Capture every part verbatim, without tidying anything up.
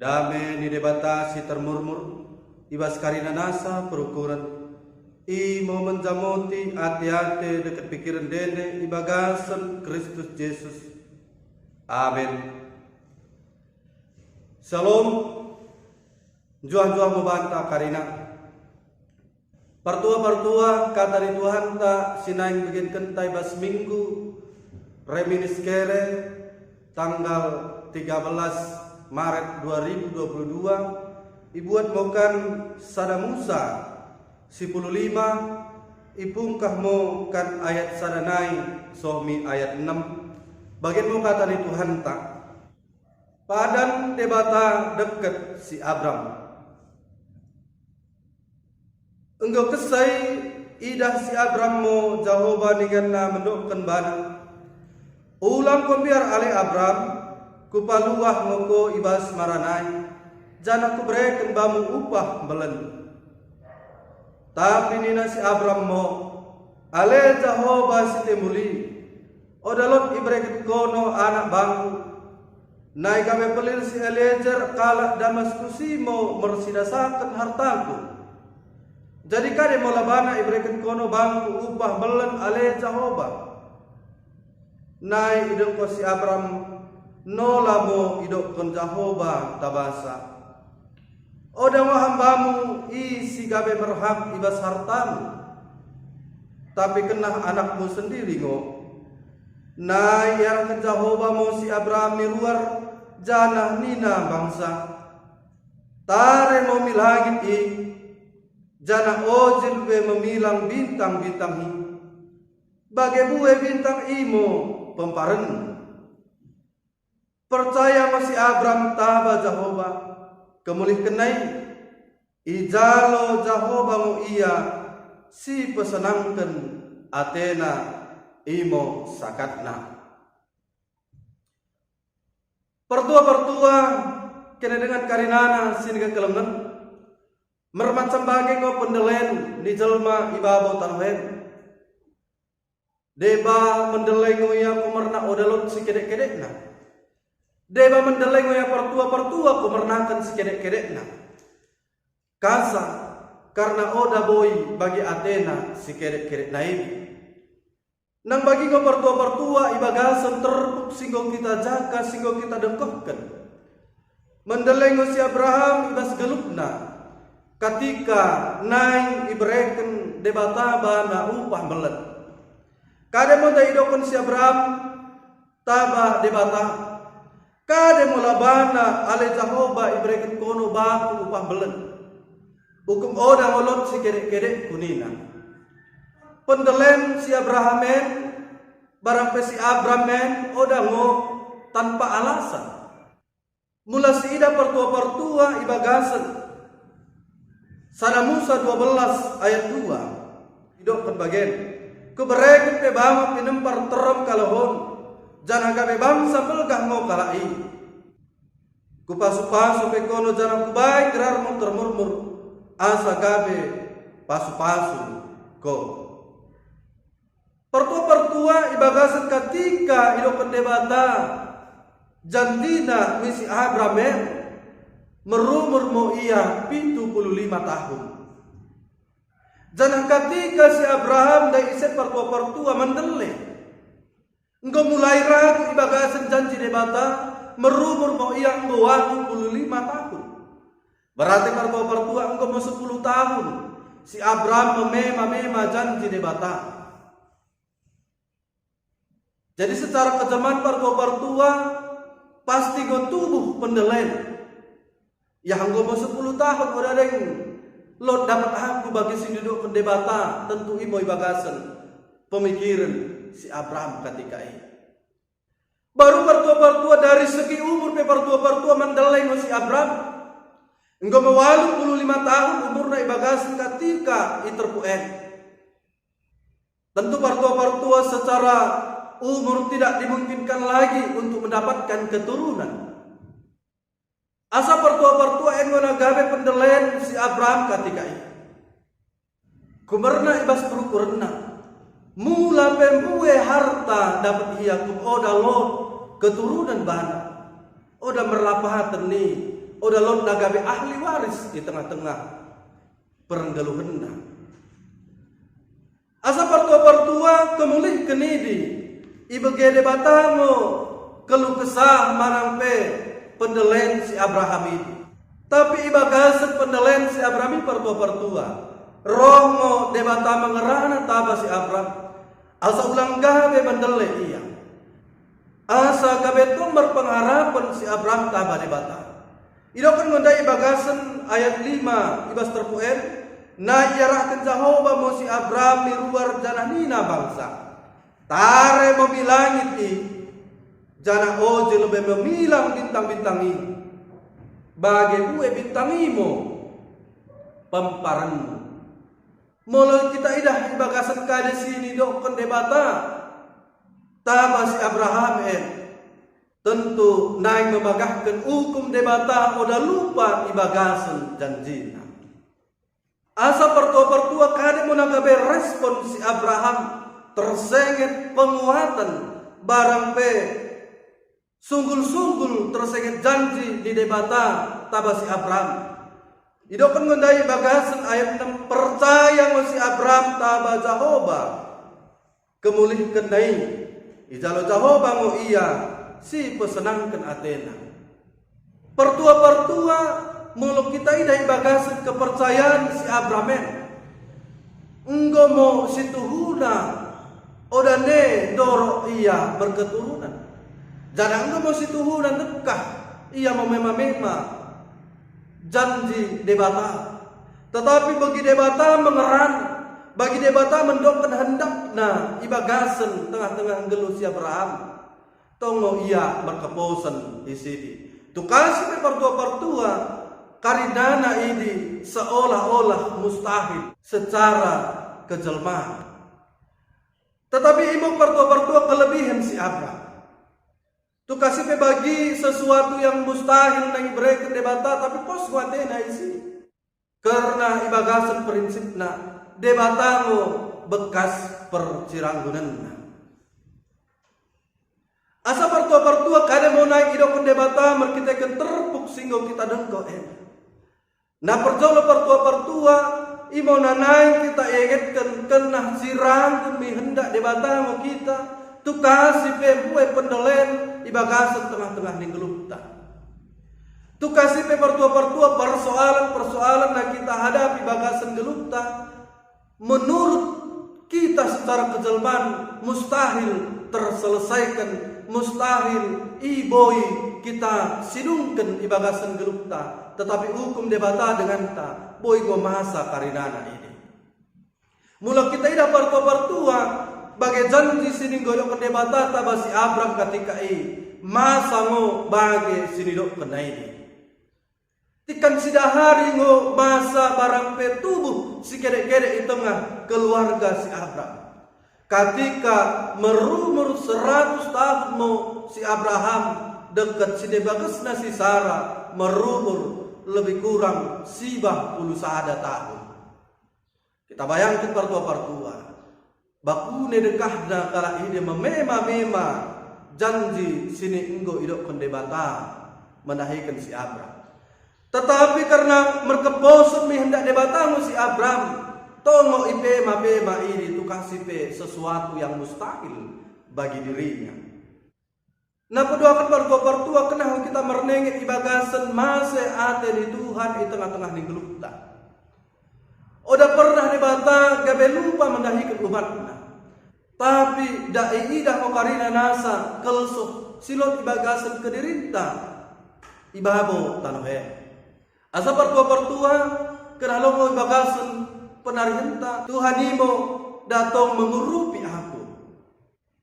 Dame ni Debata si termurmur i bas karina nasa perukuren, imo menjamoti ate-ate dekket pikiren ndene i bagasen Kristus Jesus. Amen. Syalom. Njuah-njuah mo banta karina. Partua-partua, kata ni Tuhanta si naing begenkenta i bas Minggu Reminiscere, tanggal tiga belas Maret dua ribu dua puluh dua, ibuat mo kan sada Musa sipuluh lima, ipungkah mo kan ayat sada nai soh mi ayat enem. Bagen mo kata ni Tuhanta. Padan Debata dekket si Abram. Enggo kessa i, idah si Abram mo Jahoba ninganna mendokken bana, "Ulang ko mbiar ale Abram, kupaluah ngo ko i bas mara nai, janah kubereken bamu upah mbellen." Tapi nina si Abram mo, "Ale Jahoba si temul i, oda lot ibereken kono anak bangku. Nai gabe pellin si Eliezer kalak Damaskus i mo mersidasaken hartaku. Jadi kade mo labana ibereken kono bangku upah mbellen ale Jahoba?" Nai idengko si Abram, nola mo idokken Jahoba tabasa, "Oda ngo hambamu i si gabe merhak i bas hartamu, tapi kennah anakmu sendiri ngo." Nai iarahken Jahoba mo si Abram mi ruar, janah nina bangsa, "Tare mo mi langit i, janah ojil be memilang bintang-bintang i. Bage bue bintang i mo pemparenmu." Percaya mo si Abram taba Jahoba, kemulihkenna i, ijalo Jahoba ngo ia si pesenangken atena, imo sakatna. Partua-partua, kene dengan karinana sinikekelengen, mermacam bage ngo pendelen ni jelma i babo tanoh en. Deba mendele ngo ia kumerna oda lot sikedek-kedekna. Deba mendele ngo ia partua-partua kumernaken sikedek-kedekna. Kasa, karna oda boi bagi atena sikedek-kedekna i. Nang bagi ngo partua-partua i bagasen terpuk si enggo kita jaka, si enggo kita dengkohken. Mendele ngo si Abraham i bas gelluhna, katika naing ibereken Debata bana upah mbellet. Kade mo ndai idokken si Abraham taba Debata? Kade mo labana ale Jahoba ibereken kono bangku upah mbellet? Ukum oda ngo lot sikedek-kedekku nina. Pendelen si Abraham en, barang pe si Abram en, oda ngo tanpa alasan. Mula siidah partua-partua i bagasen sada Musa dua belas ayat dua, idokken bagen, "Kubereken pe bamu pinempar terrem kalohon, janah gabe bangsa mbelgah ngo kalak i. Kupasu-pasu pe kono janah kubaing gerarmu termurmur, asa gabe pasu-pasu ko." Partua-partua i bagasen katika idokken Debata janjina mi si Abram en, merumur mo ia pitu puluh lima tahun. Janah katika si Abraham ndai isen partua-partua mendele, enggo mulai ragu i bagasen janji Debata, merumur mo ia enggo walu puluh lima tahun. Berarti partua-partua enggo mo sepuluh tahun si Abraham memema-mema janji Debata. Jadi secara kejelmaan partua-partua pasti enggo tubuh pendelen. Ia enggo mo sepuluh tahun oda deng lot dapet aku bagi si nidokken Debata, tentu imo i bagasen pemikiren si Abraham katika i. Baru partua-partua dari segi umur pe partua-partua mendele ngo si Abraham. Enggo mo walu puluh lima tahun umurna i bagasen katika i terpuk en. Tentu partua-partua secara umur tidak dimungkinkan lagi untuk mendapatkan keturunan. Asa partua-partua en ngo na gabe pendelen si Abraham katika i. Kumerna i bas perukurenna, mula pe mbue harta dapet ia kum oda lot keturunen bana, oda merlapahaten ni oda lot na gabe ahli waris i tengah-tengah perenggeluhenna. Asa partua-partua, kemulihken idi, ibege Debata ngo keluh kesah manang pe pendelen si Abraham idi. Tapi ibagasen pendelen si Abraham i partua-partua, roh ngo Debata mengerana taba si Abraham, asa ulang gabe mendele ia. Asa gabe tong merpengharapen si Abraham taba Debata. Idokken ngo ndai ibagasen ayat lima ibas terpuk en, nai iarahken Jahoba mo si Abraham mi ruar janah nina bangsa, "Tare mo mi langit i, janah oje lebe mo milang bintang-bintang i. Bage bue bintang i mo pemparenmu." Molo kita idah ibagasen kade sinidokken Debata taba si Abraham en, tentu naing memagahken ukum Debata oda lupa ibagasen janjina. Asa partua-partua, kade mo na gabe respon si Abraham tersenget penguaten barang pe sunggul-sunggul tersenget janji ni Debata taba si Abraham. Idokken ngo ndai ibagasen ayat enem, percaya ngo si Abraham taba Jahoba, kemulihkenna i, ijalo Jahoba ngo ia si pesenangken atena. Partua-partua, molo kita idah ibagasen kepercayaan si Abraham en, enggo mo situhuna oda nde ndorok ia berketurunan. Janah enggo mo situhuna ndekkah ia memema-mema janji Debata. Tetapi bagi Debata mengeran, bagi Debata mendokken hendakna ibagasen tengah-tengah nggeluh si Abraham, tong ngo ia merkeposen isidi. Tukasi pe partua-partua, karinana idi seolah-olah mustahil secara kejelmaan. Tetapi imo partua-partua kelebihen si Abraham. Tukasi pe bagi sesuatu yang mustahil naing ibereken Debata, tapi pos ngo atena isi. Kerna ibagasen prinsipna, Debata ngo bekkas perciranggunenna. Asa partua-partua, kade mo naing idokken Debata merkiteken terpuk singgo kita dengkoh en. Na perjolo partua-partua, imo na naing kita iengetken kennah siranggun mi hendak Debata ngo kita, tukasi pe mbue pendelen ibagasen tengah-tengah ni nggeluhta. Tukasi pe partua-partua, persoalan-persoalan na kita hadapi ibagasen nggeluhta, menurut kita secara kejelmaan mustahil terselesaiken, mustahil i boi kita sidungken ibagasen nggeluhta, tetapi ukum Debata denganta boi ngo masa karinana idi. Mula kita idah partua-partua, bage janji sininggo idokken Debata taba si Abraham katika i, masa ngo bage sinidokkenna idi. Tikan sidahari ngo masa barang pe tubuh sikedek-kedek i tengah keluarga si Abraham. Katika merumur seratus tahun mo si Abraham, dekket sidebagesna si Sara merumur lebih kurang siwah puluh sada tahun. Kita bayangken partua-partua, bakune dekkahna kalak idi memema-mema janji sinienggo idokken Debata mendahiken si Abraham. Tetapi kerna merkeposen mi hendak Debata ngo si Abraham, tong ngo ipema-pema idi tukasi pe sesuatu yang mustahil bagi dirinya. Na peduaken partua-partua, kennah ngo kita mernenget ibagasen masa ate ni Tuhan i tengah-tengah ni nggeluhta. Oda pernah Debata gabe lupa mendahiken umatna. Tapi dak iidah ngo karina nasa kelsoh si lot ibagasen kedirinta i babo tanoh en. Asa partua-partua, kennah lot ngo ibagasen penarihenta, Tuhan imo dak tong mengurupi aku.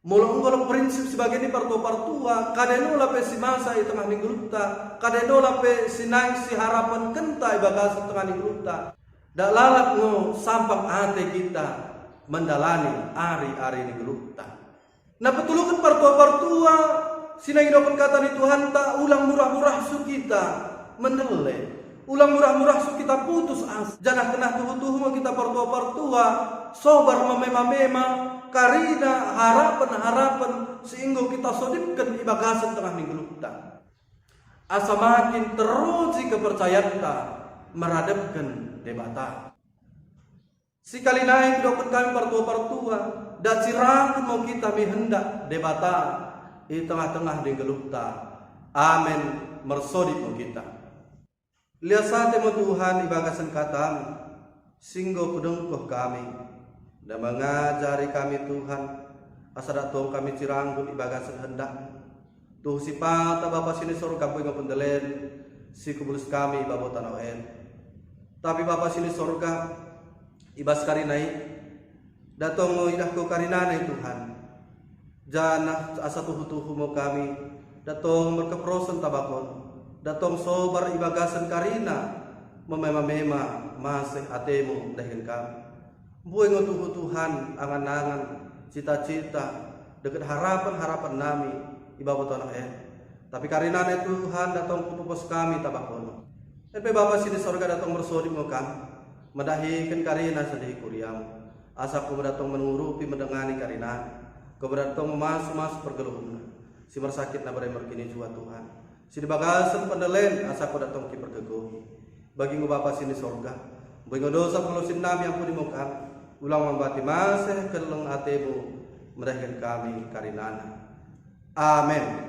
Molo enggo lot prinsip si bagen i partua-partua, kade nola pe si masa i tengah ni nggeluhta, kade nola pe si naing siharapenkenta ibagasen tengah ni nggeluhta, dak lalap ngo sampang ate kita mendalani ari-ari ni nggeluhta. Na petelluken partua-partua, si naing idokken kata ni Tuhanta, ulang murah-murah su kita mendele. Ulang murah-murah su kita putus asa. Janah kennah tuhu-tuhu ngo kita partua-partua, sobar memema-mema karina harapen-harapen si enggo kita sodipken ibagasen tengah ni nggeluhta. asa makin teruji kepercayaenta meradepken Debata. Sikali nai kudokken kami partua-partua, dak cirangkun mo kita mi hendak Debata i tengah-tengah ni nggeluhta. Amen. Mersodip mo kita. Lias ate mo Tuhan ibagasen katamu, si enggo kudengkoh kami. Dak mengajari kami Tuhan, asa dak tong kami cirangkun ibagasen hendakmu. Tuhu sipata Bapa sini sorga, mbue ngo pendelen si kubulus kami i babo tanoh en. Tapi Bapa sini sorga, ibas karina i, dak tong ngo idah ko karinana i Tuhan. Janah asa tuhu-tuhu mo kami, dak tong merkeperosen taba kono, dak tong sobar ibagasen karina memema-mema maseh atemu mendahiken kami. Mbue ngo tuhu Tuhan angan-angan, cita-cita, dekket harapen-harapen nami i babo tanoh en. Tapi karinana i Tuhan dak tong kupepos kami taba kono. En pe Bapa sini sorga, dak tong mersodip ngo kami mendahiken karina sendihi kuriamu. Asa ko mo dak tong mengurupi medengani karinana, ko mo dak tong memasu-masu pergeluhna. Si mersakitna bere merkinijuah Tuhan. Si ibagasen pendelen asa ko dak tong kipergegohi. Bagi ngo Bapa sini sorga, mbue ngo dosa pergelluh sin nami ampuni mo kami. Ulang mambati maseh kelleng atemu mendahiken kami karinana. Amen.